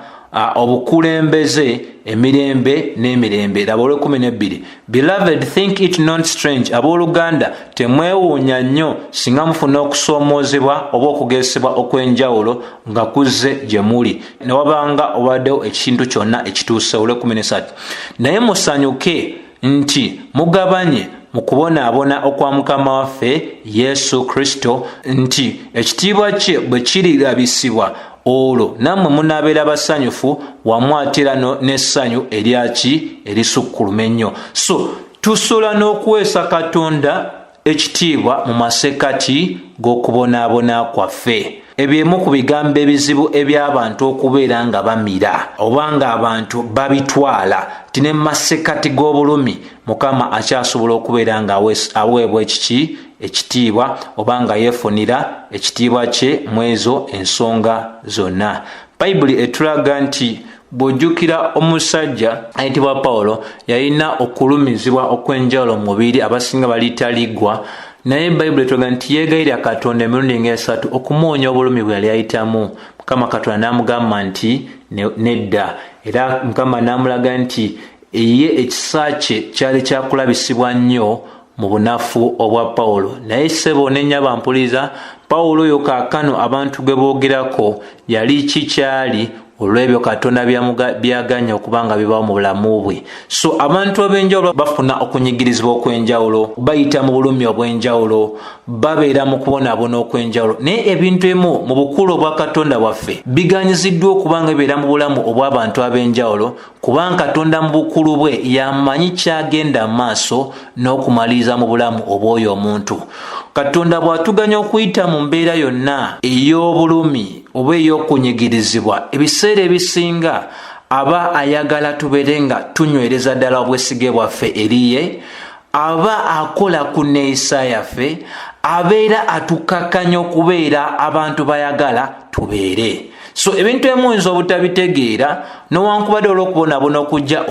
obukulembeze emirembe n'emirembe. Laba olwekumi nebbiri, "Beloved, think it not strange," abooluganda temwewuunya nnyo singa mufuna okusoomoozebwa oba okugezesebwa okw'enjawulo nga kuzze gye muli, ne wabanga obaddewo ekintu kyonna ekituuse. Olwekumi nesatu, naye musanyuke nti mugabanye mu kubonaabona okwa Mukama waffe Yesu Kristo, nti ekitiibwa kye bwe kirirabisibwa, olwo nammwe munaabeera basanyufu wamu ate era n'essanyu eryaki erisukkuluma ennyo. So tusobola n'okuweesa Katonda ekitiibwa mu masekkati g'okubonaabona kwaffe. Ebyo emu ku bigambo ebizibu eby'abantu okubeera nga bamira oba nga abantu babitwala nti ne mu masekkati g'obulumi Mukama akyasobola okubeera nga aweebwa ekiki ekitiibwa oba nga yeefunira ekitiibwa kye mu ezo ensonga zonna. Bayibuli etulaga nti bw'ojjukira omusajja ayitibwa Pawulo yalina okulumizibwa okw'enjawulo mu mubiri, abasinga baliyita liggwa, naye Bayibuli etulaga nti yeegayirira Katonda emirundi ng'esatu okumuwonya obulumi bwe yali ayitamu. Mukama Katonda n'amugamba nti nedda, era Mukama n'amulaga nti ye ekisa kye kyali kyakulabisibwa nnyo mu bunafu obwa Pawulo. Naye ssebo ne nnyabo mpuliriza, Pawulo oyo kaakano abantu gwe boogerako yali ki kyali olw'ebyo Katonda byaganya okuba nga bibawo mu bulamu bwe. So abantu ab'enjawulo bafuna okunyigirizibwa okw'enjawulo, bayita mu bulumi obw'enjawulo, babeera mu kubonaabona okw'enjawulo, naye ebintu ebimu mu bukulu obwa Katonda waffe biganyiziddwa okuba nga bibeera mu bulamu obw'abantu ab'enjawulo, kubanga Katonda mu bukulu bwe yamanyi kyagenda maaso n'okumaliriza mu bulamu obw'oyo omuntu. Katonda bw'atuganya okuyita mu mbeera yonna ey'obulumi oba ey'okunyigirizibwa, ebiseera ebisinga aba ayagala tubeere nga tunywereza ddala obwesige bwaffe eri ye, aba akola ku nneeyisa yaffe, abeera atukkakkanya okubeera abantu bayagala tubeere. So ebintu ebimu oyinza obutabitegeera, newankubadde olw'okubonaabona okujja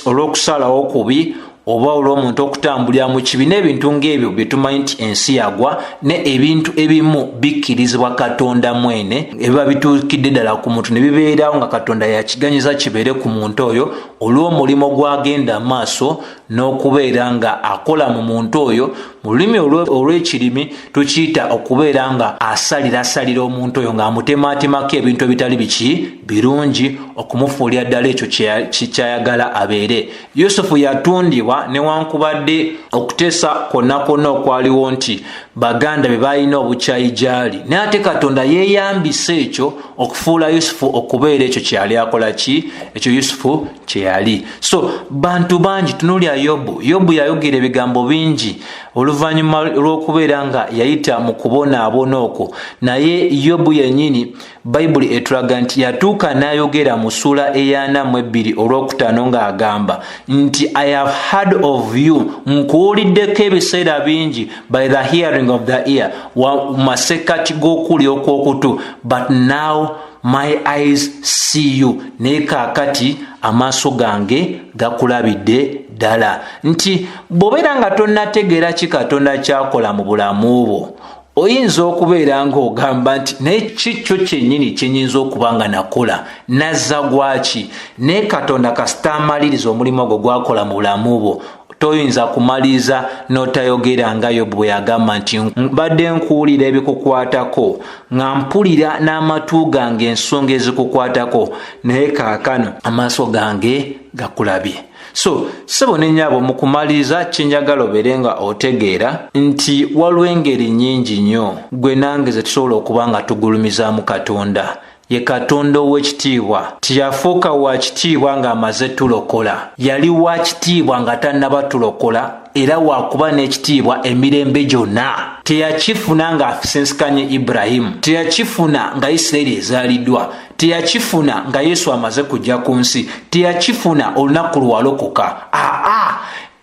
olw'okusalawo okubi oba olw'omuntu okutambulira mu kibi n'ebintu ng'ebyo bye tumanyi nti ensi yagwa, ne ebintu ebimu bikkirizibwa Katonda mwene ebiba bituukidde ddala ku muntu ne bibeerawo nga Katonda yakiganyiza kibeere ku muntu oyo olw'omulimu gw'agenda maaso n'okubeera nga akola mu muntu oyo. Mu lulimi olw'ekirimi tukiyita okubeera nga asalirasalira omuntu oyo ng'amutemaatemako ebintu ebitali biki birungi okumufuulira ddala ekyo kyayagala abeere. Yusufu yatundibwa newankubadde okuteesa kwonna kwonna okwaliwo nti baganda be baalina obukyayi gy'ali, naye ate Katonda yeeyambisa ekyo okufuula Yusufu okubeera ekyo kye yali akola ki, ekyo Yusufu kye yali. So bantu bangi tunuulira Yobu. Yobu yayogera ebigambo bingi oluvannyuma lw'okubeera nga yayita mu kubonaabona okwo, naye Yobu yennyini Bayibuli etulaga nti yatuuka n'ayogera mu ssuula ey'ana mu ebbiri olwokutaano ng'agamba nti I have heard of you, nkuwuliddeko ebiseera bingi, by the hearing of the ear, mu masekkati g'okuwulira okw'okutu, but now my eyes see you, naye kaakati amaaso gange gakulabidde ddala. Nti bw'obeera nga tonnategeera ki Katonda ky'akola mu bulamu bwo, oyinza okubeera ng'ogamba nti naye kikyo kyennyini kyenyinza okuba nga nakola, nazza gwaki? Naye Katonda kasita amaliriza omulimu ogwo gwakola mu bulamu bwo, toyinza kumaliriza n'otayogera nga Yobu bwe yagamba nti mbadde nkuwulira ebikukwatako, nga mpulira n'amatu gange ensonga ezikukwatako, naye kaakano amaaso gange gakulabye. So ssebo ne nnyabo, mu kumaliriza kyenjagala obeere nga otegeera nti waliwo engeri nnyingi nnyo gwe nange ze tusobola okuba nga tugulumizaamu Katonda. Ye Katonda ow'ekitiibwa. Tiyafuuka wa kitiibwa ng'amaze tulokola. Yali wa kitiibwa nga tannaba tulokola, era wa kuba n'ekitiibwa emirembe gyonna. Teyakifuna ng'asinsikanye Ibulayimu. Teyakifuna nga Isiraeri ezaaliddwa. Teyakifuna nga Yesu amaze kujja ku nsi. Teyakifuna olunaku lwe walokoka. Aa,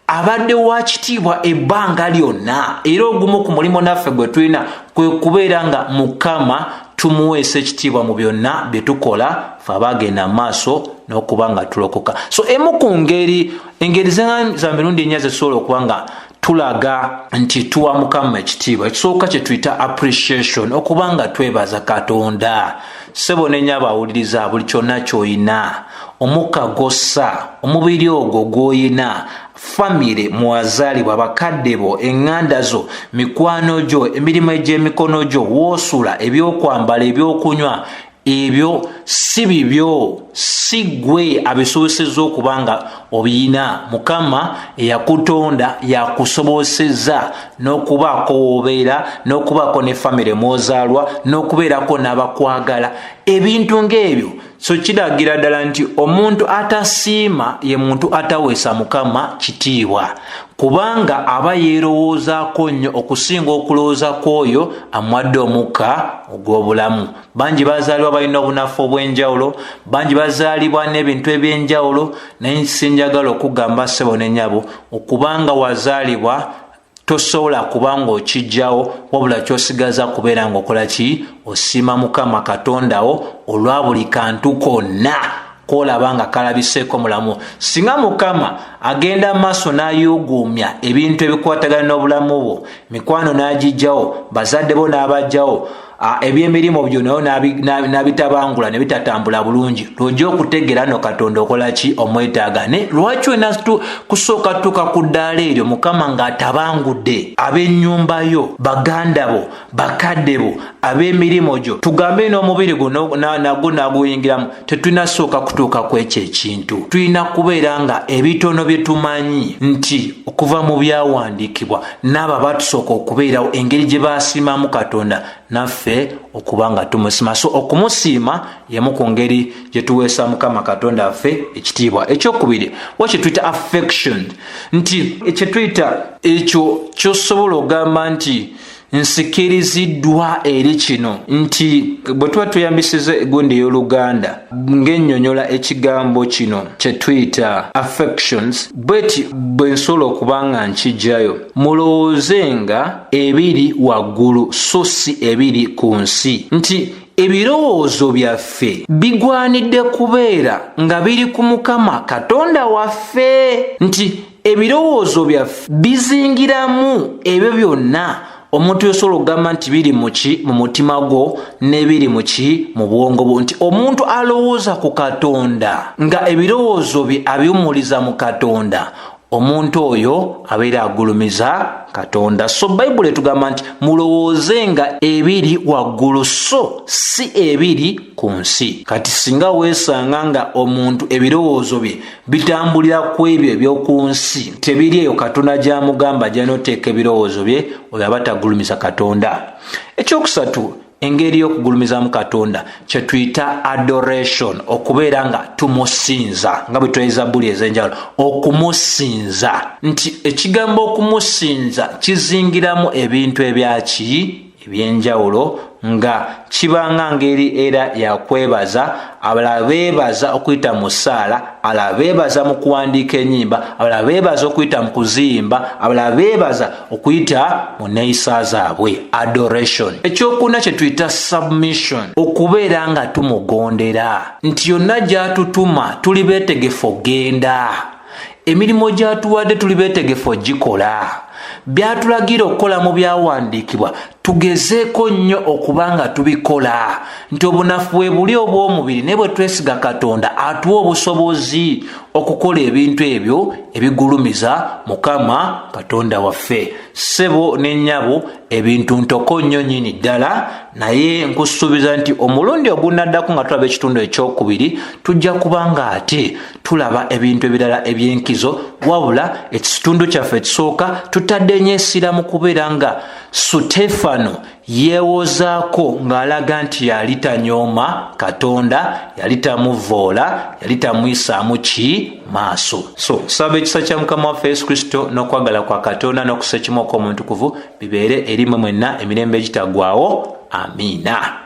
abadde wa kitiibwa ebbanga lyonna, era ogumu ku mulimu naffe gwe tulina kwe kubeera nga Mukama tumuweesa ekitiibwa mu byonna bye tukola ffe abaagenda mu maaso n'okuba nga tulokoka. So emu ku ngeri, engeri za mirundi ennya zetusobola okuba nga tulaga nti tuwa Mukama ekitiibwa. Ekisooka kye tuyita appreciation, okuba nga twebaza Katonda. Ssebo ne nnyabo awuliriza, buli kyonna ky'olina, omukka gw'ossa, omubiri ogwo gw'olina, famire mwewazaalibwa, bakadde bo, eŋŋanda zo, mikwano gyo, emirimu egy'emikono gyo, w'osula, ebyokwambala, ebyokunywa, Ebyo si bibyo, si ggwe abisobosezza okuba nga obiyina. Mukama eyakutonda yakusobosezza n'okubaako w'obeera, n'okubaako ne famire mw'ozaalwa, n'okubeerako n'abakwagala, ebintu ng'ebyo. So kiragira ddala nti omuntu atasiima ye muntu ataweesa Mukama kitiibwa, kubanga aba yeerowoozaako nnyo okusinga okulowooza kw'oyo amuwadde omukka ogw'obulamu. Bangi bazaalibwa balina obunafu obw'enjawulo, bangi bazaalibwa n'ebintu eby'enjawulo, naye sinjagala okugamba ssebo ne nnyabo, okubanga wazaalibwa tosobola kuba ng'okijjawo, wabula ky'osigaza kubeera ng'okola ki? Osiima Mukama Katonda wo olwa buli kantu konna k'olaba nga kalabiseeko mulamu. Singa Mukama agenda maaso n'ayuuguumya ebintu ebikwatagana n'obulamu bwo, mikwano n'agijjawo, bazadde bo n'abajjawo, ebyemirimu byo nayo n'abitabangula ne bitatambula bulungi, lw'ojja okutegeera no Katonda okola ki? Omwetaaga. Ne lwaki olina kusooka tuuka ku ddaala eryo Mukama ng'atabangudde ab'ennyumba yo, baganda bo, bakadde bo, ab'emirimu gyo, tugambe n'omubiri gwo nagwo n'aguyingiramu? Tetulina sooka kutuuka ku ekyo ekintu. Tulina kubeera nga ebitono bye tumanyi nti okuva mu byawandiikibwa n'abo abatusooka okubeerawo, engeri gye baasiimamu Katonda, naffe okuba nga tumusiima. So okumusiima yemu ku ngeri gye tuweesa Mukama Katonda waffe ekitiibwa. Ekyokubiri wa kye tuyita affection, nti kye tuyita ekyo ky'osobola ogamba nti nsikiriziddwa eri kino, nti bwe tuba tuyambisiza egundi ey'Oluganda ng'ennyonyola ekigambo kino kye tuyita affections, bweti bwe nsobola okuba nga nkijjayo: mulowoozenga ebiri waggulu so si ebiri ku nsi, nti ebirowoozo byaffe bigwanidde kubeera nga biri ku Mukama Katonda waffe, nti ebirowoozo byaffe bizingiramu ebyo byonna omuntu yosobola okugamba nti biri muki mu mutima gwo n'ebiri muki mu bwongo bwo, nti omuntu alowooza ku Katonda nga ebirowoozo bye abiwumuliza mu Katonda, omuntu oyo abeera agulumiza Katonda. So Bayibuli etugamba nti mulowoozenga ebiri waggulu so si ebiri ku nsi. Kati singa weesanga nga omuntu ebirowoozo bye bitambulira ku ebyo eby'oku nsi, tebiri eyo Katonda gy'amugamba gy'anooteeka ebirowoozo bye, oyo aba tagulumiza Katonda. Ekyokusatu, engeri y'okugulumizamu Katonda kye tuyita adoration, okubeera nga tumusinza, nga bwe tulaba zabbuli ez'enjawulo, okumusinza, nti ekigambo okumusinza kizingiramu ebintu ebyaki ebyenjawulo, nga kibanga ngeri era yakwebaza. Abalala beebaza okuyita mu ssaala, abalala beebaza mu kuwandiika ennyimba, abalala beebaza okuyita mu kuziyimba, abalala beebaza okuyita mu neeyisa zaabwe, adoration. Ekyokuna kye tuyita submission, okubeera nga tumugondera, nti yonna gy'atutuma tuli beetegefu okgenda, emirimu gy'atuwadde tuli beetegefu ogikola, byatulagira okukola mu byawandiikibwa tugezeeko nnyo okuba nga tubikola, nti obunafu bwe buli obw'omubiri, naye bwe twesiga Katonda atuwa obusobozi okukola ebintu ebyo ebigulumiza Mukama Katonda waffe. Ssebo ne nnyabo, ebintu ntoko nnyo nnyini ddala, naye nkusuubiza nti omulundi ogunaddako nga tulaba ekitundu ekyokubiri, tujja kuba nga ate tulaba ebintu ebirala eby'enkizo. Wabula ekitundu kyaffe ekisooka tutadde nnyo essira mu kubeera nga Suteefano yeewozaako ng'alaga nti yali tanyooma Katonda, yali tamuvvoola, yali tamuyisaamu ki maaso. So saba ekisa kya Mukama waffe Yesu Kristo n'okwagala kwa Katonda n'okussa ekimu okw'omuntukuvu bibeere eri mmwe mwenna emirembe egitaggwaawo. Amiina.